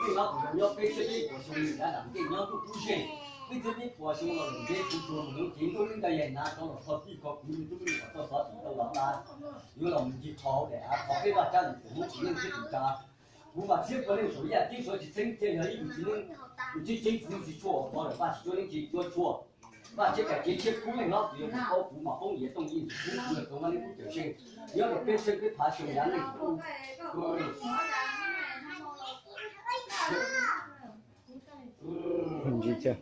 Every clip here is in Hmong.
Nyob peb txhiab peb puas xyoo li, nyob nram ntej nyob ntuj kub zeeg, peb txhiab peb puas xyoo los ntev kuv tsuas mus lub cev ntuj lub ntawd yeej hnav rov los kho tij kho kuv li tub lub kom txoj xov tim tau los ntag. Yuav los mus ncig qhov daim av qhov peb vaj tsab li tus muab tsis neej thiab tus tsav. Kuv mas txhiab puav leej saum ib yam ceeb suav tsis txheeb thiaj yog ib tug txiv neej. Tus tseeb tseeb txiv neej tsis tshua ua qhov lawm, Vaj tsis tshua neej tsis tshua tshua. Vaj tshiab kaim cev tshiab kub leej hlob txwv yuav mus paub kuv mas poob yias tooj yij ntxim kub kuv yog tau Vaj Leej Kub Cawm Seej. Nyob rau peb txhiab peb phav xyoo yav neej kuv ntsis thiab.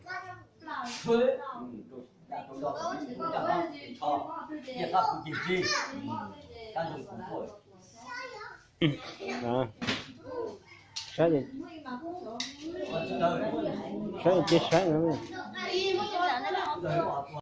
Saib, saib cia saib no.